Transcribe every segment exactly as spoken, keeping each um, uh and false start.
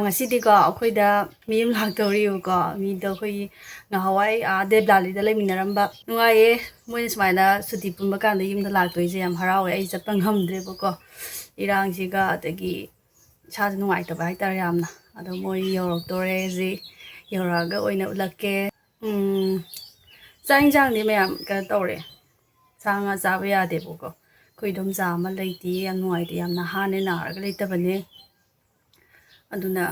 ꯉꯁꯤꯗꯤꯀꯣ, ꯑꯩꯈꯣꯏꯗ ꯃꯤ ꯑꯃ ꯂꯥꯛꯇꯧꯔꯤꯕꯀꯣ꯫ ꯃꯤꯗꯣ ꯑꯩꯈꯣꯏꯒꯤ ꯉꯍꯥꯟꯋꯥꯏ ꯑꯥ ꯗꯦꯕꯂꯥꯂꯤꯗ ꯂꯩꯃꯤꯟꯅꯔꯝꯕ꯫ ꯅꯨꯡꯉꯥꯏꯌꯦ, ꯃꯣꯏꯅ ꯁꯨꯃꯥꯏꯅ ꯁꯨꯇꯤ ꯄꯨꯟꯕ ꯀꯥꯟꯗ ꯌꯨꯝꯗ ꯂꯥꯛꯇꯣꯏꯁꯦ ꯌꯥꯝ ꯍꯔꯥꯎꯋꯦ꯫ ꯑꯩ ꯆꯠꯄ ꯉꯝꯗ꯭ꯔꯦꯕꯀꯣ, ꯏꯔꯥꯡꯁꯤꯒ, ꯑꯗꯒꯤ ꯏꯁꯥꯁꯦ ꯅꯨꯡꯉꯥꯏꯇꯕ ꯍꯥꯏꯇꯥꯔꯦ ꯌꯥꯝꯅ꯫ ꯑꯗꯣ ꯃꯣꯏ ꯌꯧꯔꯛꯇꯣꯔꯦ ꯍꯧꯖꯤꯛ, ꯌꯧꯔꯛꯑꯒ ꯑꯣꯏꯅ ꯎꯠꯂꯛꯀꯦ꯫ ꯎꯝ, ꯆꯥꯛ ꯌꯦꯟꯁꯥꯡꯗꯤ ꯃꯌꯥꯝ ꯀꯩꯅꯣ ꯇꯧꯔꯦ꯫ ꯁꯥ ꯉꯥ ꯆꯥꯕ ꯌꯥꯗꯦꯕꯀꯣ꯫ ꯑꯩꯈꯣꯏ ꯏꯗꯣꯝꯆꯥ ꯑꯃ ꯂꯩꯇꯦ, ꯌꯥꯝ ꯅꯨꯡꯉꯥꯏꯇꯦ, ꯌꯥꯝ ꯅꯍꯥꯅꯦ, ꯅꯥꯔꯒ ꯂꯩꯇꯕꯅꯦ꯫ ꯑꯗꯨꯅ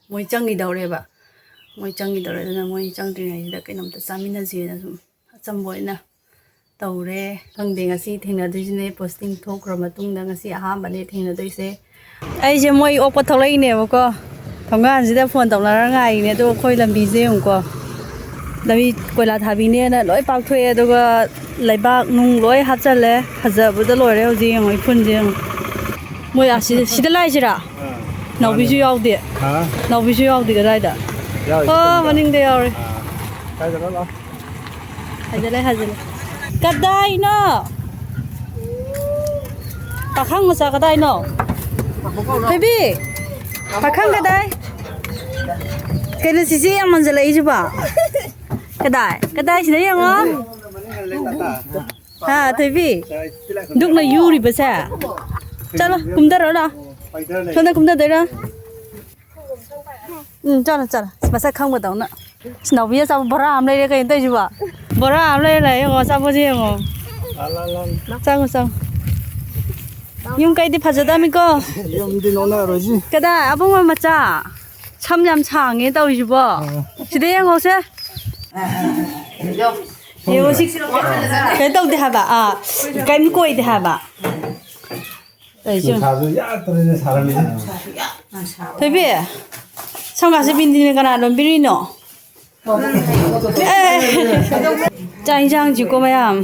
ꯃꯣꯏ ꯆꯪꯈꯤꯗꯧꯔꯦꯕ꯫ ꯃꯣꯏ ꯆꯪꯈꯤꯗꯧꯔꯦ꯫ ꯑꯗꯨꯅ ꯃꯣꯏ ꯆꯪꯗ꯭ꯔꯤꯉꯩꯁꯤꯗ ꯀꯩꯅꯣꯝꯇ ꯆꯥꯃꯤꯟꯅꯁꯦꯅ ꯁꯨꯝ ꯑꯆꯝꯕ ꯑꯣꯏꯅ ꯇꯧꯔꯦ꯫ ꯈꯪꯗꯦ, ꯉꯁꯤ ꯊꯦꯡꯅꯗꯣꯏꯁꯤꯅꯦ, posting ꯊꯣꯛꯈ꯭ꯔ ꯃꯇꯨꯡꯗ ꯉꯁꯤ ꯑꯍꯥꯟꯕꯅꯦ ꯊꯦꯡꯅꯗꯣꯏꯁꯦ꯫ ꯑꯩꯁꯦ ꯃꯣꯏ ꯑꯣꯛꯄ ꯊꯣꯛꯂꯛꯏꯅꯦꯕꯀꯣ, ꯊꯣꯡꯒꯥꯟꯁꯤꯗ ꯐꯣꯟ ꯇꯧꯅꯔ ꯉꯥꯏꯔꯤꯅꯦ꯫ ꯑꯗꯣ ꯑꯩꯈꯣꯏ ꯂꯝꯕꯤꯁꯦ ꯌꯦꯡꯉꯨꯀꯣ, ꯂꯝꯕꯤ ꯀꯣꯏꯂꯥ ꯊꯥꯕꯤꯅꯦꯅ ꯂꯣꯏ ꯄꯥꯛꯊꯣꯛꯑꯦ, ꯑꯗꯨꯒ ꯂꯩꯕꯥꯛ ꯅꯨꯡ ꯂꯣꯏ ꯍꯥꯞꯆꯜꯂꯦ꯫ ꯐꯖꯕꯗ ꯂꯣꯏꯔꯦ꯫ ꯍꯧꯖꯤꯛ ꯌꯦꯡꯉꯣ, ꯏꯐꯨꯟꯁꯦ ꯌꯦꯡꯉꯣ꯫ ꯃꯣꯏ ꯑꯁꯤ, ꯁꯤꯗ ꯂꯥꯛꯏꯁꯤꯔꯥ? ꯅꯥꯎꯕꯤꯁꯨ ꯌꯥꯎꯗꯦ꯫ ꯍꯥ? ꯅꯥꯎꯕꯤꯁꯨ ꯌꯥꯎꯗꯦ ꯀꯗꯥꯏꯗ? ꯌꯥꯎꯔꯤꯁꯤꯗꯤ ꯑꯣ, ꯁꯣꯝꯗ꯫ ꯃꯅꯤꯡꯗ ꯌꯥꯎꯔꯦ꯫ ꯑꯥ, ꯀꯥꯏꯗꯅꯣ ꯂꯥꯛꯑꯣ꯫ ꯍꯥꯏꯖꯜꯂꯦ, ꯍꯥꯏꯖꯜꯂꯦ꯫ ꯀꯗꯥꯏꯅꯣ? ꯄꯥꯈꯪ ꯃꯆꯥ ꯀꯗꯥꯏꯅꯣ? ꯊꯣꯏꯕꯤ, ꯄꯥꯈꯪ ꯀꯗꯥꯏ? ꯀꯩꯅꯣ ꯆꯤꯆꯦ ꯌꯥꯝ ꯃꯟꯖꯜꯂꯛꯏꯁꯤꯕꯣ? ꯀꯗꯥꯏ? ꯀꯗꯥꯏ? ꯁꯤꯗ ꯌꯦꯡꯉꯣ꯫ ꯍꯥ, ꯊꯣꯏꯕꯤ? ꯗꯨꯛꯅ ꯌꯨꯔꯤꯕꯁꯦ? ꯆꯠꯂꯣ, ꯀꯨꯝꯊꯔꯣ ꯂꯥꯛꯑꯣ꯫ ꯁꯣꯝꯗ ꯀꯨꯝꯊꯗꯣꯏꯔꯣ? ꯎꯝ, ꯆꯠꯂꯣ, ꯆꯠꯂꯣ꯫ ꯃꯁꯛ ꯈꯪꯕꯗꯧꯅ꯫ ꯏꯁ, ꯅꯥꯎꯕꯤ ꯑꯆꯥꯄꯣꯠ ꯕꯣꯔꯥ ꯑꯃ ꯂꯩꯔꯦ, ꯀꯩꯅꯣ ꯇꯧꯔꯤꯁꯤꯕꯣ? ꯕꯣꯔꯥ ꯑꯃ ꯂꯩꯔꯦ, ꯂꯥꯛꯑꯦ, ꯌꯦꯡꯉꯣ, ꯑꯆꯥꯄꯣꯠꯁꯦ ꯌꯦꯡꯉꯣ꯫ ꯆꯪꯉꯣ, ꯆꯪꯉꯣ꯫ ꯌꯨꯝ ꯀꯩꯗꯤ ꯐꯖꯗꯕꯅꯤꯀꯣ? ꯌꯨꯝꯗꯤ ꯅꯣꯛꯅꯔꯣꯏꯁꯤ꯫ ꯀꯗꯥꯏ? ꯑꯕꯨꯡꯉꯣ ꯃꯆꯥ꯫ ꯁꯝ ꯌꯥꯝ ꯁꯥꯡꯉꯦ ꯇꯧꯔꯤꯁꯤꯕꯣ? ꯑꯥ꯫ ꯁꯤꯗ ꯌꯦꯡꯉꯣꯁꯦ꯫ ꯌꯦꯡꯉꯣ ꯁꯤ꯫ ꯀꯩꯅꯣ ꯇꯧꯗꯦ ꯍꯥꯏꯕ꯫ ꯑꯥ, ꯀꯩꯝ ꯀꯣꯏꯗꯦ ꯍꯥꯏꯕ꯫ ꯇꯧꯔꯤꯁꯤ ꯌꯦꯡꯉꯣ꯫ ꯅꯨꯡꯁꯥꯁꯨ ꯌꯥꯛꯇ꯭ꯔꯦꯅꯦ, ꯁꯥꯔꯝꯃꯤꯅꯦ꯫ ꯊꯣꯏꯕꯤ, ꯁꯝꯒꯥꯁꯦ ꯕꯤꯟꯗꯤꯅ ꯀꯅꯥ ꯂꯣꯟꯕꯤꯔꯤꯅꯣ? ꯑꯦ, ꯆꯥꯛ ꯌꯦꯟꯁꯥꯡꯁꯤꯀꯣ ꯃꯌꯥꯝ,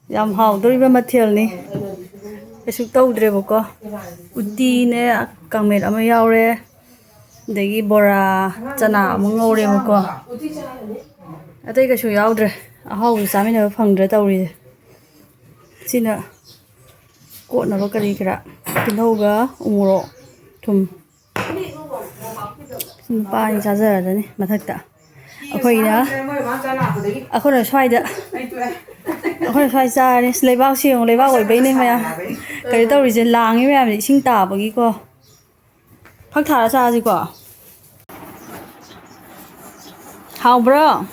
ꯌꯥꯝ ꯍꯥꯎꯗꯣꯔꯤꯕ ꯃꯊꯦꯜꯅꯤ꯫ ꯀꯩꯁꯨ ꯇꯧꯗ꯭ꯔꯦꯕꯀꯣ꯫ ꯎꯇꯤꯅꯦ, ꯀꯥꯡꯃꯦꯠ ꯑꯃ ꯌꯥꯎꯔꯦ, ꯑꯗꯒꯤ ꯕꯣꯔꯥ, ꯆꯅꯥ ꯑꯃ ꯉꯧꯔꯦꯕꯀꯣ꯫ ꯑꯇꯩ ꯀꯩꯁꯨ ꯌꯥꯎꯗ꯭ꯔꯦ꯫ ꯑꯍꯥꯎꯕ ꯆꯥꯃꯤꯟꯅꯕ ꯐꯪꯗ꯭ꯔꯦ ꯇꯧꯔꯤꯁꯦ꯫ ꯁꯤꯅ ꯀꯣꯠꯅꯕ ꯀꯔꯤ ꯀꯔꯥ, ꯇꯤꯜꯍꯧꯒ ꯎꯃꯣꯔꯣꯛ, ꯊꯨꯝ꯫ ꯅꯨꯄꯥ ꯑꯅꯤ ꯆꯥꯖꯔꯖꯅꯤ ꯃꯊꯛꯇ꯫ ꯑꯩꯈꯣꯏꯅ ꯑꯩꯈꯣꯏꯅ ꯁ꯭ꯋꯥꯏꯗ ꯑꯩꯈꯣꯏꯅ ꯁ꯭ꯋꯥꯏ ꯆꯥꯔꯅꯤ꯫ ꯑꯁ, ꯂꯩꯕꯥꯛꯁꯤ ꯌꯦꯡꯉꯨ, ꯂꯩꯕꯥꯛ ꯑꯣꯏꯕꯩꯅꯦ ꯃꯌꯥꯝ꯫ ꯀꯔꯤ ꯇꯧꯔꯤꯁꯦ, ꯂꯥꯡꯉꯤ ꯃꯌꯥꯝꯁꯦ ꯏꯁꯤꯡ ꯇꯥꯕꯒꯤꯀꯣ꯫ ꯐꯛ ꯊꯥꯔ ꯆꯥꯁꯤꯀꯣ꯫ ꯍꯥꯎꯕ꯭ꯔꯣ?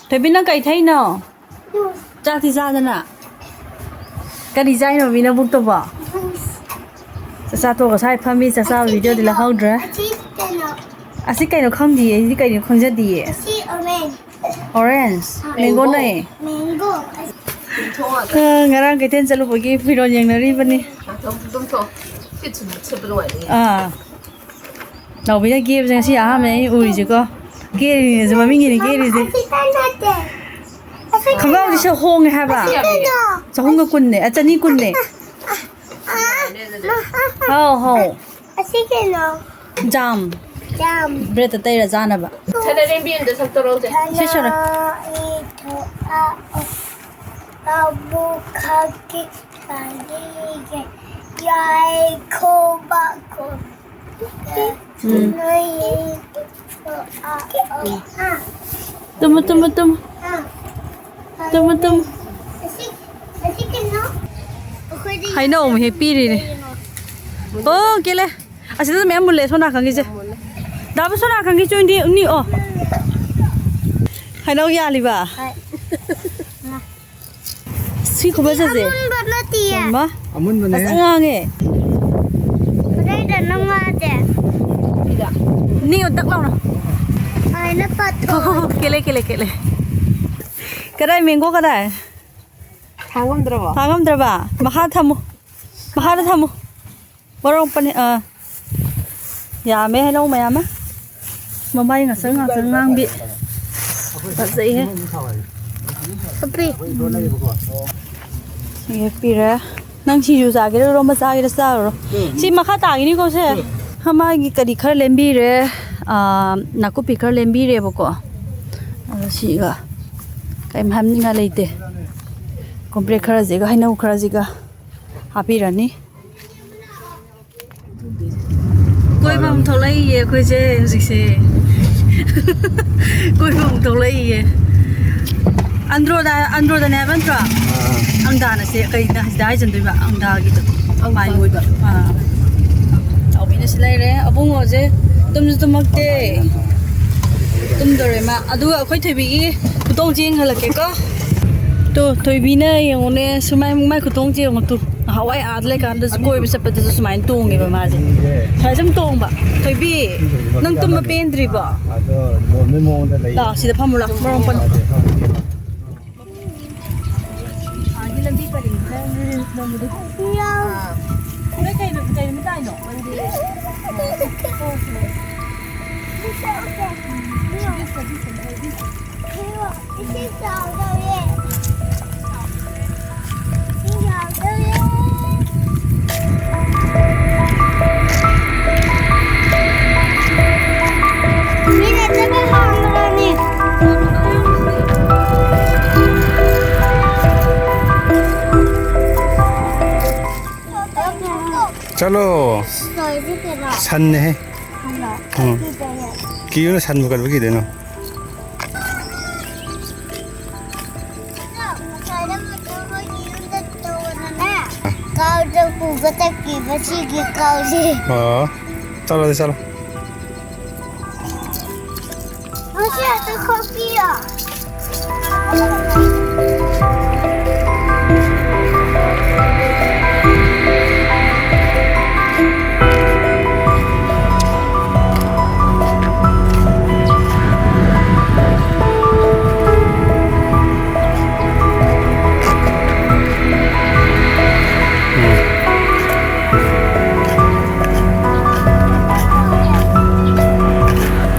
ꯊꯣꯏꯕꯤ, ꯅꯪ ꯀꯩ ꯊꯛꯏꯅꯣ? ꯆꯥꯛꯇꯤ ꯆꯥꯗꯅ꯫ ꯀꯔꯤ ꯆꯥꯏꯅꯣ ꯃꯤ ꯅꯕꯨꯛꯇꯨꯕꯣ? ꯆꯥꯛꯆꯥ ꯇꯣꯛꯑꯒ ꯁ꯭ꯋꯥꯏ ꯐꯝꯃꯤ, ꯆꯥꯛꯆꯥꯕ ꯚꯤꯗꯤꯑꯣꯗꯤ ꯂꯧꯍꯧꯗ꯭ꯔꯦ꯫ ꯑꯁꯤ ꯀꯩꯅꯣ? ꯑꯁꯤ ꯀꯩꯅꯣ ꯈꯪꯗꯤꯌꯦ, ꯑꯩꯗꯤ ꯀꯩꯅꯣ ꯈꯪꯖꯗꯤꯌꯦ꯫ ꯑꯁꯤ orange꯫ Orange? ꯑꯥ꯫ Mango ꯅꯦ? Mango꯫ ꯑ, ꯉꯔꯥꯡ ꯀꯩꯊꯦꯜ ꯆꯠꯂꯨꯕꯒꯤ ꯐꯤꯔꯣꯜ ꯌꯦꯡꯅꯔꯤꯕꯅꯤ꯫ ꯑꯥ꯫ ꯅꯥꯎꯕꯤꯅ ꯀꯦꯕꯁꯦ ꯉꯁꯤ ꯑꯍꯥꯟꯕꯅꯦ ꯑꯩ ꯎꯔꯤꯁꯦꯀꯣ꯫ ꯀꯦꯔꯤꯅꯦꯁꯦ, ꯃꯃꯤꯡꯒꯤꯅꯦ ꯀꯦꯔꯤꯁꯦ꯫ ꯑꯁꯤ ꯀꯩꯅꯣ ꯅꯠꯇꯦ꯫ ꯑꯁꯤ ꯀꯩꯅꯣ? ꯈꯣꯡꯒ꯭ꯔꯥꯎꯁꯤꯁꯨ ꯍꯣꯡꯉꯦ ꯍꯥꯏꯕ꯫ ꯑꯁꯤ ꯀꯩꯅꯣ? ꯆꯍꯨꯝꯒ ꯀꯨꯟꯅꯦ, ꯑ, ꯆꯅꯤ ꯀꯨꯟꯅꯦ꯫ ꯑꯥ, ꯑꯥ, ꯍꯥꯎ, ꯍꯥꯎ꯫ ꯑꯁꯤ ꯀꯩꯅꯣ? ꯖꯥꯝ꯫ ꯖꯥꯝ꯫ ꯕ꯭ꯔꯦꯗꯇ ꯇꯩꯔ ꯆꯥꯅꯕ꯫ ꯁꯅꯥꯔꯦꯝꯕꯤ ꯑꯝꯇ ꯁꯛꯇꯣꯔꯛꯎꯁꯦ꯫ ꯁꯤ ꯁꯣꯔ꯫ ꯁꯅꯥ ꯏꯊꯣꯛ ꯑ ꯑꯣ꯫ ꯀꯕꯣꯛ ꯈꯥꯛꯀꯤ ꯄꯥꯔꯤꯒꯦ꯫ ꯌꯥꯏꯈꯣ ꯕꯥꯈꯣ꯫ ꯎꯝ꯫ ꯇꯨꯝꯃꯨ, ꯇꯨꯝꯃꯨ, ꯇꯨꯝꯃꯨ꯫ ꯇꯨꯝꯃꯨ, ꯇꯨꯝꯃꯨ꯫ ꯍꯩꯅꯧ ꯑꯃꯨꯛ ꯍꯦꯛ ꯄꯤꯔꯤꯅꯦ꯫ ꯑꯣ, ꯀꯦꯂꯦ꯫ ꯑꯁꯤꯗꯁꯨ ꯃꯌꯥꯝ ꯃꯨꯜꯂꯦ, ꯁꯣꯝ ꯅꯥꯀꯟꯒꯤꯁꯦ꯫ ꯗꯥꯕꯨ, ꯁꯣꯝ ꯅꯥꯀꯟꯒꯤ ꯆꯣꯏꯟꯗꯤ ꯅꯤꯛꯑꯣ꯫ ꯍꯩꯅꯧ ꯌꯥꯜꯂꯤꯕ? ꯍꯣꯏ꯫ ꯁꯤ ꯈꯨꯐꯖꯁꯦ꯫ ꯑꯃꯨꯟꯕ ꯅꯠꯇꯤꯌꯦ꯫ ꯍꯩꯃꯥ꯫ ꯑꯃꯨꯟꯕꯅꯦ꯫ ꯑꯁ, ꯑꯉꯥꯡꯉꯦ꯫ ꯀꯗꯥꯏꯗꯅꯣ ꯉꯥꯁꯦ? ꯅꯤꯛꯑꯣ ꯇꯛ ꯂꯥꯎꯅ꯫ ꯑꯩꯅ ꯄꯠꯊꯣꯛ꯫ ꯀꯦꯂꯦ, ꯀꯦꯂꯦ, ꯀꯦꯂꯦ꯫ ꯀꯗꯥꯏ mango ꯀꯗꯥꯏ? ꯊꯥꯡ ꯉꯝꯗ꯭ꯔꯕꯣ? ꯊꯥꯡ ꯉꯝꯗ꯭ꯔꯕ? ꯃꯈꯥ ꯊꯝꯃꯨ꯫ ꯃꯈꯥꯗ ꯊꯝꯃꯨ꯫ ꯃꯔꯣꯛ ꯄꯅꯤ-, ꯑꯥ꯫ ꯌꯥꯝꯃꯦ ꯍꯩꯅꯧ ꯃꯌꯥꯝ ꯑꯃ꯫ ꯃꯃꯥꯏ ꯉꯥꯡꯁꯪ ꯉꯥꯡꯁꯪ ꯉꯥꯡꯕꯤ꯫ ꯐꯖꯩꯍꯦ꯫ ꯄꯤ꯫ ꯌꯦꯛꯄꯤꯔꯦ꯫ ꯅꯪ ꯁꯤꯡꯖꯨ ꯆꯥꯒꯦꯔꯥ, ꯏꯔꯣꯝꯕ ꯆꯥꯒꯦꯔꯥ, ꯆꯥꯔꯨꯔꯣ꯫ ꯁꯤ ꯃꯈꯥ ꯇꯥꯈꯤꯅꯤꯀꯣ ꯁꯦ꯫ ꯃꯥꯒꯤ ꯀꯔꯤ ꯈꯔ ꯂꯦꯝꯕꯤꯔꯦ, ꯑꯥ, ꯅꯥꯀꯨꯞꯄꯤ ꯈꯔ ꯂꯦꯝꯕꯤꯔꯦꯕꯀꯣ꯫ ꯑꯗꯣ ꯁꯤꯒ ꯀꯩꯝ ꯍꯥꯞꯅꯤꯡꯉꯥꯏ ꯂꯩꯇꯦ꯫ ꯀꯣꯝꯄ꯭ꯔꯦꯛ ꯈꯔꯁꯤꯒ ꯍꯩꯅꯧ ꯈꯔꯁꯤꯒ ꯍꯥꯞꯄꯤꯔꯅꯤ꯫ ꯀꯣꯏꯕ ꯑꯃ ꯊꯣꯛꯂꯛꯏꯌꯦ ꯑꯩꯈꯣꯏꯁꯦ ꯍꯧꯖꯤꯛꯁꯦ꯫ ꯀꯣꯏꯕ ꯑꯃꯨꯛ ꯊꯣꯛꯂꯛꯏꯌꯦ꯫ ꯑꯟꯗ꯭ꯔꯣꯗ, ꯑꯟꯗ꯭ꯔꯣꯗꯅꯦ ꯍꯥꯏꯕ ꯅꯠꯇ꯭ꯔꯣ? ꯑꯪꯗꯥꯅꯁꯦ ꯀꯩꯅ ꯁꯤꯗ ꯍꯥꯏꯖꯟꯗꯣꯏꯕ? ꯑꯪꯗꯥꯒꯤꯗꯣ꯫ ꯑꯪꯗꯥ꯫ ꯃꯥꯏ ꯃꯣꯏꯗꯣ꯫ ꯑꯥ꯫ ꯆꯥꯎꯕꯤꯅ ꯁꯤ ꯂꯩꯔꯦ꯫ ꯑꯕꯨꯡꯉꯣꯁꯦ ꯇꯨꯝꯁꯨ ꯇꯨꯝꯃꯛꯇꯦ꯫ ꯇꯨꯝꯗꯧꯔꯦ ꯃꯥ꯫ ꯑꯗꯨꯒ ꯑꯩꯈꯣꯏ ꯊꯣꯏꯕꯤꯒꯤ ꯈꯨꯇꯣꯡꯁꯦ ꯌꯦꯡꯍꯜꯂꯛꯀꯦꯀꯣ꯫ ꯇꯣ, ꯊꯣꯏꯕꯤꯅ ꯌꯦꯡꯉꯨꯅꯦ꯫ ꯁꯨꯃꯥꯏ ꯃꯥꯏ ꯈꯨꯇꯣꯡꯁꯦ ꯌꯦꯡꯉꯨ ꯇꯨ꯫ ꯅꯍꯥꯟꯋꯥꯏ ꯑꯥꯗ ꯂꯩꯀꯥꯟꯗꯁꯨ ꯀꯣꯏꯕ ꯆꯠꯄꯗꯁꯨ ꯁꯨꯃꯥꯏꯅ ꯇꯣꯡꯉꯦꯕ ꯃꯥꯁꯦ꯫ ꯁꯨꯃꯥꯏꯅ ꯁꯨꯝ ꯇꯣꯡꯕ꯫ ꯊꯣꯏꯕꯤ, ꯅꯪ ꯇꯨꯝꯕ ꯄꯦꯟꯗ꯭ꯔꯤꯕꯣ? ꯑꯗꯣ ꯂꯣꯟꯕꯩ ꯃꯑꯣꯡꯗ ꯂꯩ꯫ ꯂꯥꯛꯑꯣ, ꯁꯤꯗ ꯐꯝꯃꯨ ꯂꯥꯛꯑꯣ꯫ ꯃꯔꯣꯡ ꯐꯝꯃꯨ꯫ ꯑꯥꯗꯤ ꯂꯝꯕꯤ ꯄꯔꯦꯡꯁꯤꯗ ꯅꯣꯡꯃꯗ ꯅꯣꯏ ꯀꯩ ꯅꯨꯃꯤꯠ, ꯀꯩ ꯅꯨꯃꯤꯠ ꯇꯥꯏꯅꯣ? ꯏꯁꯤꯡ ꯆꯥꯎꯗꯧꯔꯦ꯫ ꯏꯁꯤꯡ ꯆꯥꯎꯗꯧꯔꯦ꯫ ꯃꯤꯅ ꯆꯠꯄ ꯍꯥꯡꯕꯅꯤ꯫ ꯆꯠꯂꯣ꯫ ꯁꯟꯅꯦꯍꯦ꯫ ꯎꯝ꯫ ꯀꯤꯌꯨꯅ ꯁꯟꯕꯨ ꯀꯩꯗꯧꯕ ꯀꯤꯗꯣꯏꯅꯣ? ꯀꯥꯎꯗ ꯄꯨꯕ ꯆꯠꯈꯤꯕ ꯁꯤꯒꯤ ꯀꯥꯎꯁꯦ꯫ ꯑꯣ꯫ ꯆꯠꯂꯣ ꯑꯗꯨꯗꯤ, ꯆꯠꯂꯣ꯫ ꯃꯁꯤ ꯑꯗꯨ ꯈꯣꯛꯄꯤꯌꯣ꯫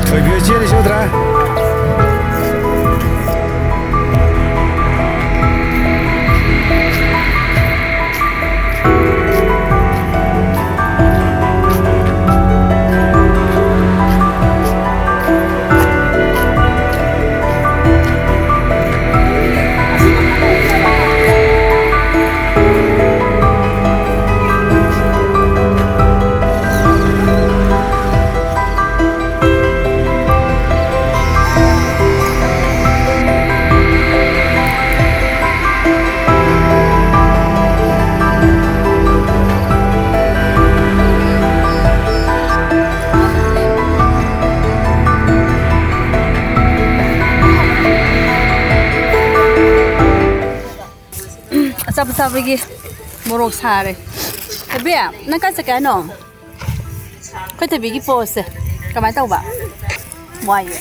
ꯊꯣꯏꯕꯤ ꯍꯣꯏ ꯆꯦꯜꯂꯤꯁꯤ ꯎꯗ꯭ꯔꯥ? ꯆꯥꯕꯒꯤ ꯃꯣꯔꯣꯛ ꯁꯥꯔꯦ꯫ ꯑꯕꯦ, ꯅꯪ ꯀꯥꯏ ꯆꯠꯀꯦ ꯍꯥꯏꯅꯣ? ꯑꯩꯈꯣꯏ ꯊꯣꯏꯕꯤꯒꯤ ꯄꯣꯁꯁꯦ ꯀꯃꯥꯏꯅ ꯇꯧꯕ? ꯋꯥꯏꯌꯦ꯫